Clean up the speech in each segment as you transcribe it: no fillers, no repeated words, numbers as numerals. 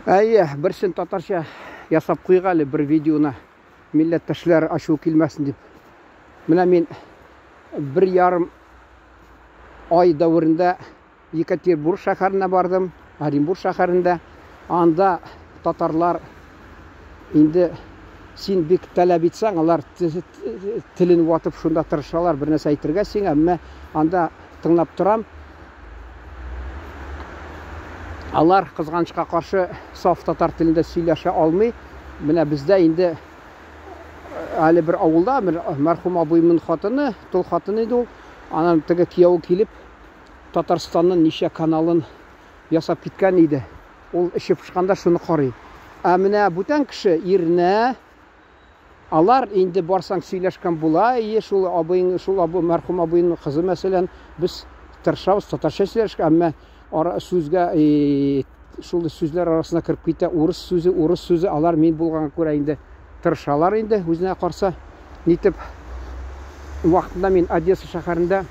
Әйе, берсен татарча ясап куйыйк әле бер видеоны, милләттәшләр ачуы килмәсен дип. Менә мин 1,5 ай дәверендә Екатеринбург шәһәренә бардым, Оренбург шәһәрендә. Анда татарлар инде син бик таләп итсәң, алар телен ватып шунда тырышалар бер нәрсә әйтергә сиңа, әмма анда тыңлап торам. Алар кызганычка каршы саф татар телендә сөйләшә алмый. Менә бездә инде әле бер авылда бер мәрхүм абыемның хатыны, тол хатын иде ул. Анан теге кияүе килеп Татарстанның ничә каналын ясап киткән иде. Ул эче пошканда шуны карый. Ә менә бүтән кеше иренә алар инде барсаң сөйләшкән була, ие, шул абыең, шул абы, мәрхүм абыеның кызы мәсәлән, без тырышабыз татарча сөйләшергә, әмма ара сүзгә шул сүзләр арасына кереп китә урыс сүзе, урыс сүзе, алар мин булганга күрә инде тырышалар инде үзенә карса. Нитеп вакытында мин Одесса шәһәрендә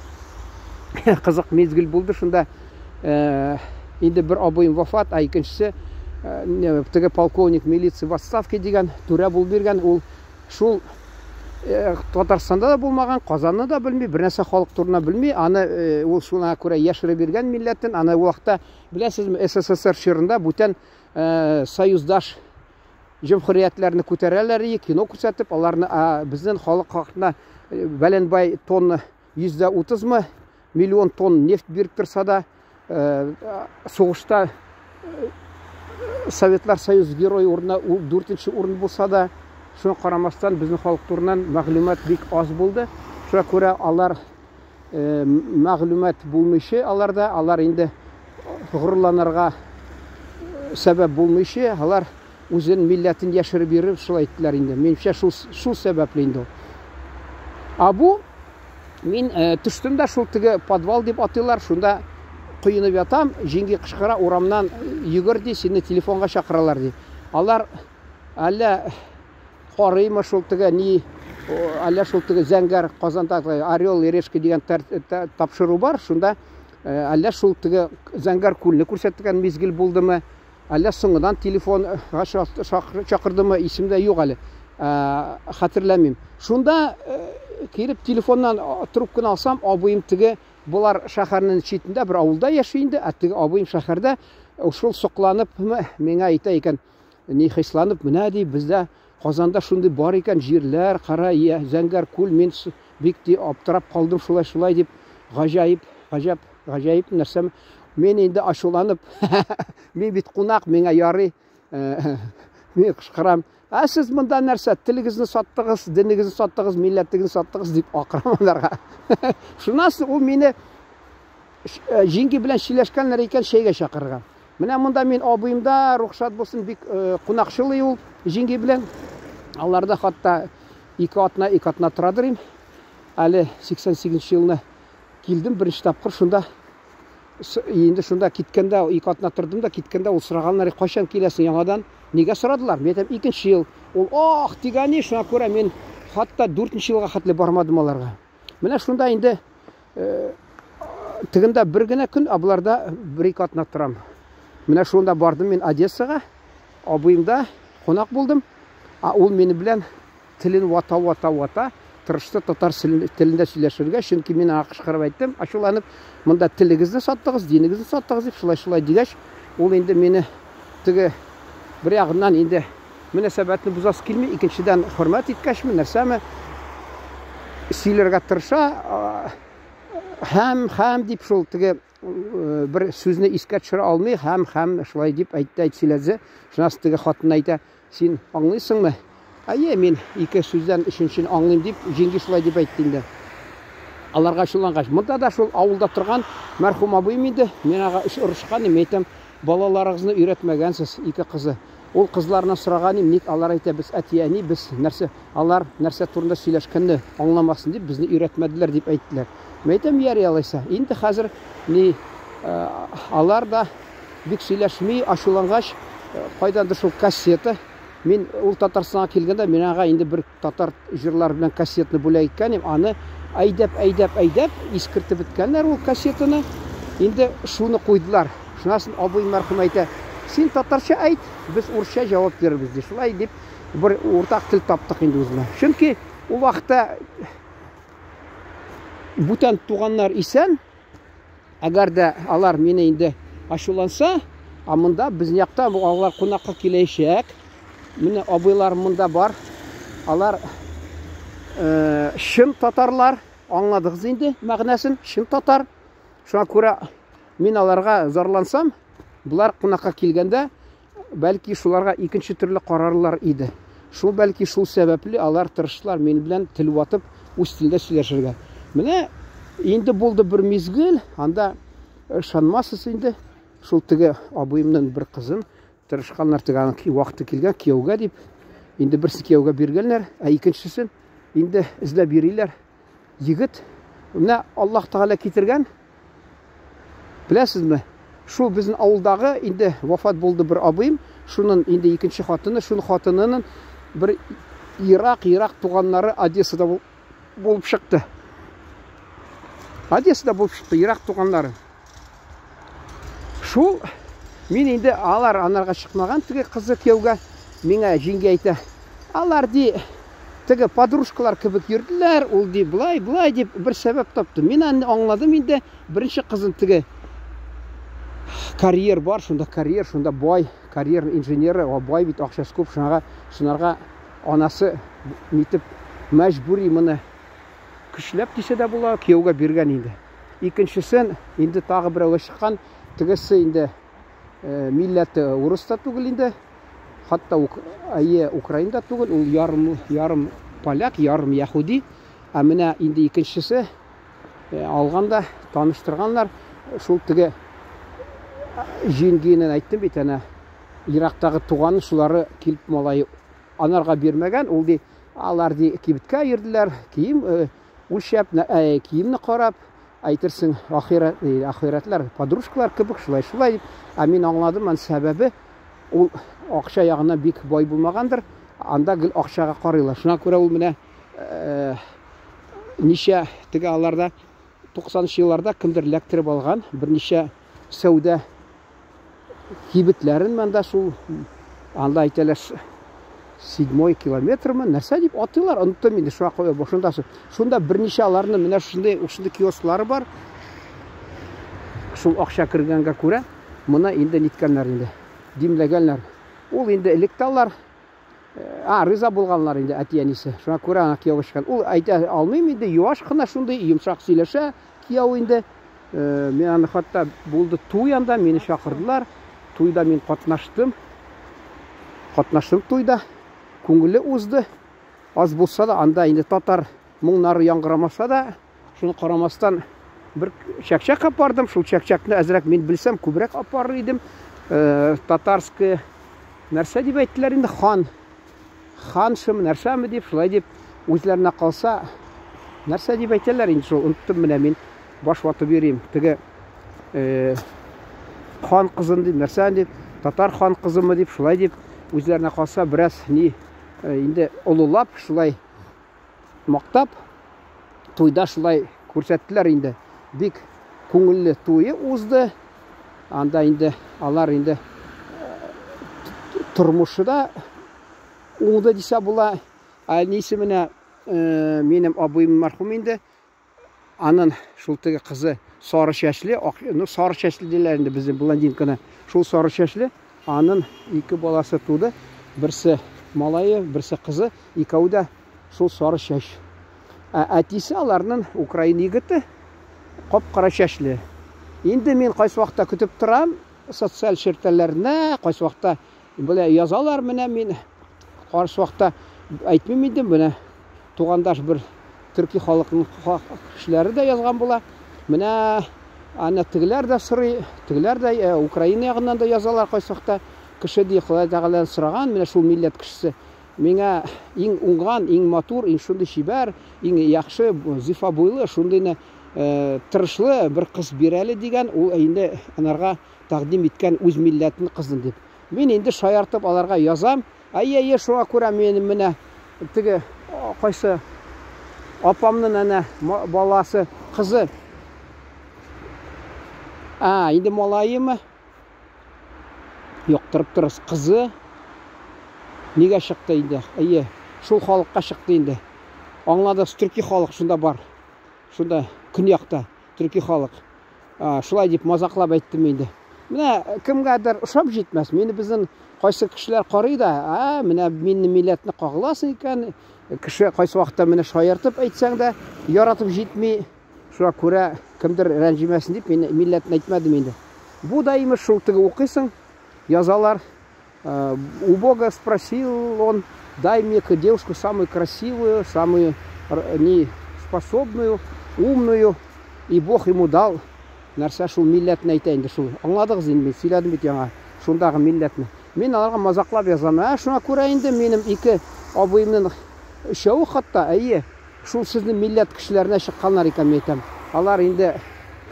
кызык мизгел булды шунда. Инде бер абыем вафат, ә икенчесе теге полковник милиции в отставке дигән түрә булып биргән. Ул шул Татарстанда да булмаган, Казанны да белми, бер нәрсә халык турында белми. Аны ул шуңа күрә яшереп биргән милләтен. Аны ул вакытта, беләсезме, СССР чорында бүтән союздаш җөмһүриятләрне күтәрәләр и кино күрсәтеп, аларны, ә безнең халык хакында бәләнбай тонна 130-мы миллион тонна нефть биреп торса да, сугышта Советлар Союз герой урынына дүртенче урын булса да, шуңа карамастан безнең халык турыннан мәгълүмат бик аз булды. Шуңа күрә алар мәгълүмат булмыйча аларда, алар инде горурланырга сәбәп булмыйча, алар үзен милләтен яшереп йөреп шулай иттеләр инде. Минемчә, шул шул сәбәпле инде ул. А бу мин төштем дә шул теге подвал дип атыйлар, шунда коенып ятам, җиңги кычкыра урамнан, йөгер ди, сине телефонга чакыралар ди. Алар әллә карыймы шул теге ни, әллә шул теге зәңгәр Казанда Орел и Решка дигән тапшыру бар, шунда әллә шул теге зәңгәр күлне күрсәткән мизгел булдымы, әллә соңыннан телефонга чакырдымы, исемдә юк әле, хәтерләмим. Шунда килеп телефоннан трубканы алсам, абыем теге, болар шәһәрнең читендә бер авылда яши инде, ә теге абыем шәһәрдә, шул сокланып миңа әйтә икән, ни хисланып, менә ди, бездә Казанда шундый бар икән җирләр, кара, зәңгәр күл, мин бик ди аптырап калдым, шулай шулай дип, гаҗәеп, гаҗәп, гаҗәеп нәрсә. Мин инде ачуланып, мин бит кунак, миңа ярый, мин кычкырам, ә сез монда нәрсә, телегезне саттыгыз, динегезне саттыгыз, милләтегезне саттыгыз дип акырам аларга. Шуннан соң ул мине җиңги белән сөйләшкәннәр икән, чәйгә чакырырга. Менә монда мин абыемда, рөхсәт булсын, бик кунакчыл ул җиңги белән. Аларда хатта ике атна, ике атна торадыр им. Әле 88 елны килдем беренче тапкыр шунда. Инде шунда киткәндә, ике атна тордым да, киткәндә ул сораганнар, кайчан киләсең яңадан? Нигә сорадылар? Мин әйтәм, икенче ел. Ул ах дигәне, шуңа күрә мин хатта дүртенче елга хәтле бармадым аларга. Менә шунда инде тегендә бер генә көн, ә боларда бер-ике атна торам. Менә шунда бардым мин Одессага, абыемда кунак булдым. А ул мине белән телен вата-вата-вата тырышты татар телендә сөйләшергә, чөнки мин аңа кычкырып әйттем, ачуланып, монда телегезне саттыгыз, динегезне саттыгыз дип, шулай-шулай дигәч, ул инде мине теге бер ягыннан инде мөнәсәбәтне бозасы килми, икенчедән хөрмәт иткәчме, нәрсәме, сөйләргә тырыша, һәм, һәм дип шул теге бер сүзне искә төшерә алмый, һәм, һәм шулай дип әйтте, әйт сөйләде. Шуннан соң теге хатын әйтә, син аңлыйсыңмы? Әйе, мин ике сүздән өченчен аңлыйм дип, җиңги шулай дип әйтте инде. Аларга ачулангач, монда да шул авылда торган мәрхүм абыем инде, мин ага өч орышкан идем, әйтәм, балаларыгызны өйрәтмәгәнсез, ике кызы. Ул кызларына сораган идем, ник алар әйтә, без әти-әни, без нәрсә, алар нәрсә турында сөйләшкәнне аңламасын дип, безне өйрәтмәделәр дип әйттеләр. Мин әйтәм, ярый алайса. Инде хәзер ни, алар да бик сөйләшми, ачулангач, кайдандыр шул кассета. Мин ул Татарстанга килгәндә, мин аңа инде бер татар җырлары белән кассетны бүләк иткән идем. Аны әйдәп, әйдәп, әйдәп, искертеп беткәннәр ул кассетаны. Инде шуны куйдылар. Шуннан соң абый мәрхүм әйтә, Син татарча әйт, без урысча җавап бирербез, ди. Шулай дип бер уртак тел таптык инде үзенә. Чөнки ул вакытта бүтән туганнар исән, әгәр дә алар мине инде ачуланса, а монда безнең якта алар кунакка киләчәк. Менә абыйлар монда бар. Алар э, чын татарлар, аңладыгыз инде мәгънәсен, чын татар. Шуңа күрә мин аларга зарлансам, болар кунакка килгәндә, бәлки шуларга икенче төрле карарлар иде. Шул бәлки шул сәбәпле алар тырыштылар минем белән тел ватып үз телендә сөйләшергә. Менә инде булды бер мизгел, анда ышанмассыз инде, шул теге абыемның бер кызын тырышканнар теге аның вакыты килгән кияүгә дип. Инде берсе кияүгә биргәннәр, ә икенчесен инде эзләп йөриләр. Егет, менә Аллаһ Тәгалә китергән, беләсезме, шул безнең авылдагы инде вафат булды бер абыем, шунын инде икенче хатыны, шуның хатынының бер ерак-ерак туганнары Одессада булып чыкты. Одессада булып чыкты, ерак туганнары. Шул мин инде алар анарга чыкмаган теге кызы кияүгә, миңа җиңги әйтә. Алар ди теге подружкалар кебек йөрделәр, ул ди былай, былай дип бер сәбәп тапты. Мин аны аңладым инде, беренче кызын теге карьер бар, шунда карьер, шунда бай, карьер инженеры, о, бай бит, акчасы күп, шунага, шунарга анасы нитеп мәҗбүри моны көчләп дисә дә була, кияүгә биргән инде. Икенчесен инде тагы берәүгә чыккан, тегесе инде э, милләте урыс та түгел инде, хатта ук, әйе, украин да түгел, ул ярым, ярым поляк, ярым яһүди. Ә менә инде икенчесе э, алган да таныштырганнар, шул теге җиңгинен әйттем бит әнә, ерактагы туганы шулары килеп малае анарга бирмәгән, ул ди, алар ди кибеткә йөрделәр, кием э, Үлчәп, киемне карап, әйтерсең, ахирәт, ахирәтләр, подружкалар кебек, шулай, шулай дип. Ә мин аңладым, аның сәбәбе, ул акча ягыннан бик бай булмагандыр, анда гел акчага карыйлар. Шуңа күрә ул менә ничә теге аларда 90 елларда кемдер ләктереп алган берничә сәүдә кибетләрен монда шул анда әйтәләр седьмой километрмы нәрсә дип атыйлар оныттым инде шуңа куя башында шунда берничә аларны менә шушындый шушындый киосклары бар шул акча кергәнгә күрә моны инде ниткәннәр инде димләгәннәр ул инде элек тә алар а риза булганнар инде әти әнисе шуңа күрә аңа кияүгә чыккан ул әйтә алмыйм инде юаш кына шундый йомшак сөйләшә кияү инде Мин аны хатта булды туй анда, мине чакырдылар. Туйда мин катнаштым. Катнаштым туйда. Күңелле узды. Аз булса да, анда инде татар моңнары яңгырамаса да, шуны карамастан бер чәкчәк алып бардым. Шул чәкчәкне әзрәк мин белсәм, күбрәк алып барыр идем. Татарская нәрсә дип әйттеләр инде, хан. Ханшым, нәрсәме дип, шулай дип, үзләренә калса, нәрсә дип әйтәләр инде шул, оныттым менә мин, баш ватып йөрим. Теге э, хан кызын дип, нәрсә дип, татар хан кызымы дип, шулай дип, үзләренә калса, бераз ни э, инде олылап, шулай мактап, туйда шулай күрсәттеләр инде. Бик күңелле туе узды. Анда инде алар инде э, тормышы да уңды дисә була. Ә нисе менә э, минем абыем мәрхүм инде. Анын шул теге кызы сары чәчле, ак, ну сары чәчле диләр инде безнең блондинканы. Шул сары чәчле, анын ике баласы туды. Берсе малае, берсе кызы, икәү дә шул сары чәч. Ә әтисе аларның украин егете, кап-кара чәчле. Инде мин кайсы вакытта көтеп торам, социаль челтәрләренә, кайсы вакытта болай язалар менә мин кайсы вакытта әйтмим инде, менә тугандаш бер төрки халыкның кешеләре дә язган була. Менә аны тегеләр дә сорый, тегеләр дә э, Украина ягыннан да язалар кайсы вакытта. Кеше ди, Ходай Тәгаләдән сораган, менә шул милләт кешесе. Миңа иң уңган, иң матур, иң шундый чибәр, иң яхшы, зифа буйлы, шундыйны э, тырышлы бер кыз бир әле дигән, ул инде анарга тәкъдим иткән үз милләтен кызын дип. Мин инде шаяртып аларга язам. Әйе, әйе, шуңа күрә мин менә теге кайсы апамның әнә баласы, кызы. А, инде малаемы? Яктырып торыз. Кызы нигә чыкты инде? Әйе, шул халыкка чыкты инде. Аңладыгыз, төрки халык шунда бар. Шунда көньякта төрки халык. Шулай дип мазаклап әйттем инде. Менә кемгәдер ошап җитмәс. Мине безнең кайсы кешеләр карый да, а, менә минем милләтне кагыласың икән. Кеше кайсы вакытта менә шаяртып әйтсәң дә, яратып җитми. Шуңа күрә кемдер рәнҗемәсен дип мин милләтне әйтмәдем инде. Бу да имеш шул теге укыйсың, язалар. У Бога спросил он, дай мне девушку самую красивую, самую не способную, умную. И Бог ему дал. Нәрсә шул милләтне әйтә инде шул. Аңладыгыз инде, мин сөйләдем бит яңа шундагы милләтне. Мин аларга мазаклап язам. Ә шуңа күрә инде минем ике абыемның өчәве хатта, әйе, шул сезнең милләт кешеләренә чыкканнар икән, мин әйтәм. Алар инде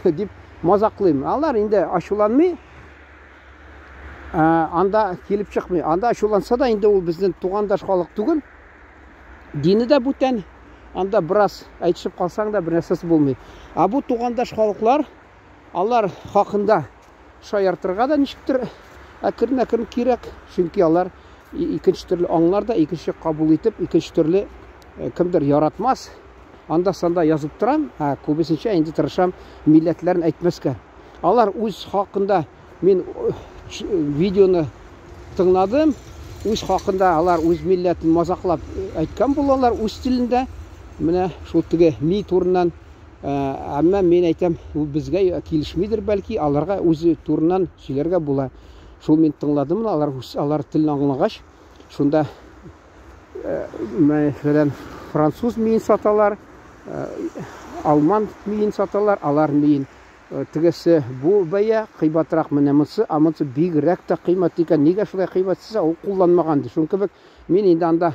дип мазаклыйм. Алар инде ачуланмый. Анда килеп чыкмый. Анда ачуланса да инде ул безнең тугандаш халык түгел. Дине дә бүтән. Анда бераз әйтешеп калсаң да бер нәрсәсе булмый. Ә бу тугандаш халыклар, алар хакында шаяртырга да ничектер әкрен-әкрен кирәк, чөнки алар икенче төрле аңлар да, икенче кабул итеп, икенче төрле кемдер яратмас. Анда-санда язып торам, ә күбесенчә инде тырышам милләтләрен әйтмәскә. Алар үз хакында мин видеоны тыңладым, үз хакында алар үз милләтен мазаклап әйткән булалар үз телендә. Менә шул теге ми турыннан. Әмма мин әйтәм, ул безгә килешмидер бәлки, аларга үзе турыннан сөйләргә була. Шул мин тыңладым, алар алар телен аңлагач, шунда мәсәлән, француз миен саталар, алман миен саталар, алар миен тегесе бу бәя кыйбатрак, менә монысы, ә монысы бигрәк тә кыйммәт икән. Нигә шулай кыйммәт дисә, ул кулланмаган ди. Шуның кебек мин инде анда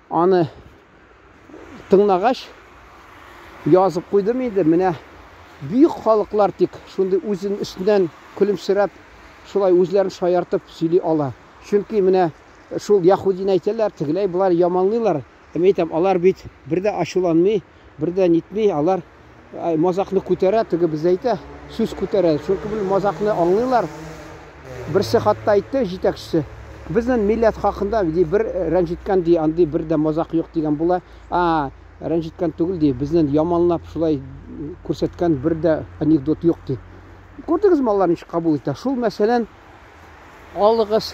аны тыңлагач, язып куйдым инде, менә бөек халыклар тик шундый үзен өстеннән көлемсерәп, шулай үзләрен шаяртып сөйли ала. Чөнки менә шул яһүдине әйтәләр, тегеләй болар яманлыйлар. Ә мин әйтәм, алар бит бер дә ачуланмый, бер дә нитми, алар мазакны күтәрә, теге без әйтә, сүз күтәрә. Чөнки бу мазакны аңлыйлар. Берсе хатта әйтте, җитәкчесе, безнең милләт хакында ди бер рәнҗеткән ди, андый бер дә мазак юк дигән була. А, рәнҗеткән түгел ди, безнең яманлап шулай күрсәткән бер дә анекдот юк ди. Күрдегезме, алар ничек кабул итә? Шул мәсәлән, алыгыз,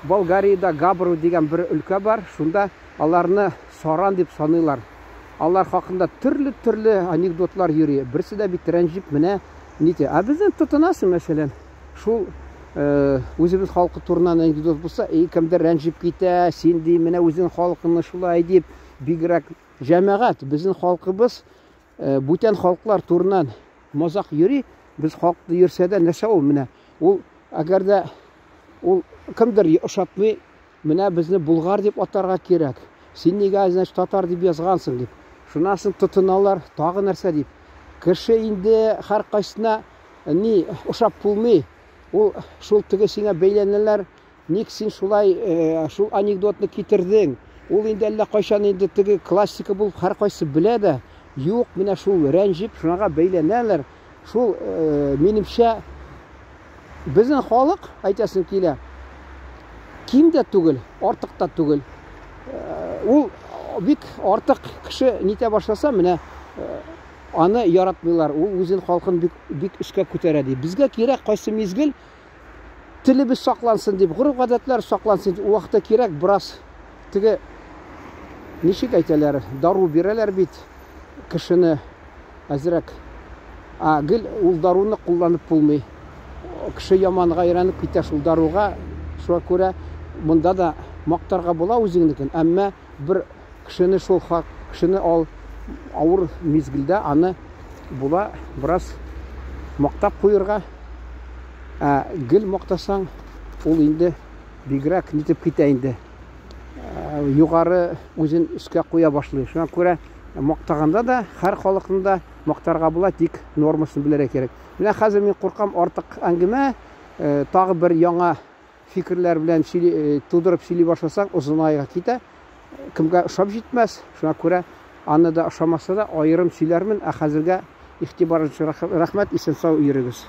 Болгариядә Габрово дигән бер өлкә бар, шунда аларны саран дип саныйлар. Алар хакында төрле-төрле анекдотлар йөри. Берсе дә бит рәнҗеп менә нитә. Ә безнең тотынасың, мәсәлән, шул үзебез халкы турыннан анекдот булса, и кемдер рәнҗеп китә, син ди, менә үзең халкыңны шулай дип, бигрәк җәмәгать, безнең халкыбыз бүтән халыклар турыннан мазак йөри, без халыкны йөрсә дә нәрсә ул менә? Ул әгәр дә ул кемдер ошатмый, менә безне булгар дип атарга кирәк. Син нигә, значит, татар дип язгансың дип. Шуннан соң тотыналар тагы нәрсә дип. Кеше инде һәркайсына ни ошап булмый. Ул шул теге сиңа бәйләнәләр. Ник син шулай шул анекдотны китердең? Ул инде әллә кайчан инде теге классика булып һәркайсы белә дә. Юк, менә шул рәнҗеп, шуңа бәйләнәләр. Шул, минемчә, безнең халык, әйтәсем килә, ким дә түгел, артык та түгел. Ул бик артык кеше нитә башласа, менә аны яратмыйлар. Ул үзен халкын бик, бик өскә күтәрә ди. Безгә кирәк кайсы мизгел телебез саклансын дип, гореф-гадәтләр саклансын дип, ул вакытта кирәк бераз теге ничек әйтәләр, дару бирәләр бит кешене әзрәк. А гел ул даруны кулланып булмый. Кеше яманга өйрәнеп китә шул даруга. Шуңа күрә монда да мактарга була үзеңнекен, әмма бер кешене шул хак кешене ал авыр мизгелдә аны була бераз мактап куерга. Ә гел мактасаң, ул инде бигрәк нитеп китә инде. Югары үзен өскә куя башлый. Шуңа күрә мактаганда да һәр халыкны да мактарга була, тик нормасын белергә кирәк. Менә хәзер мин куркам артык әңгәмә, тагы бер яңа фикерләр белән сөйли, тудырып сөйли башласаң, озынайга китә. Кемгә ошап җитмәс. Шуңа күрә аны да ошамаса да аерым сөйләрмен. Ә хәзергә игътибарыгыз өчен рәхмәт, исән-сау йөрегез.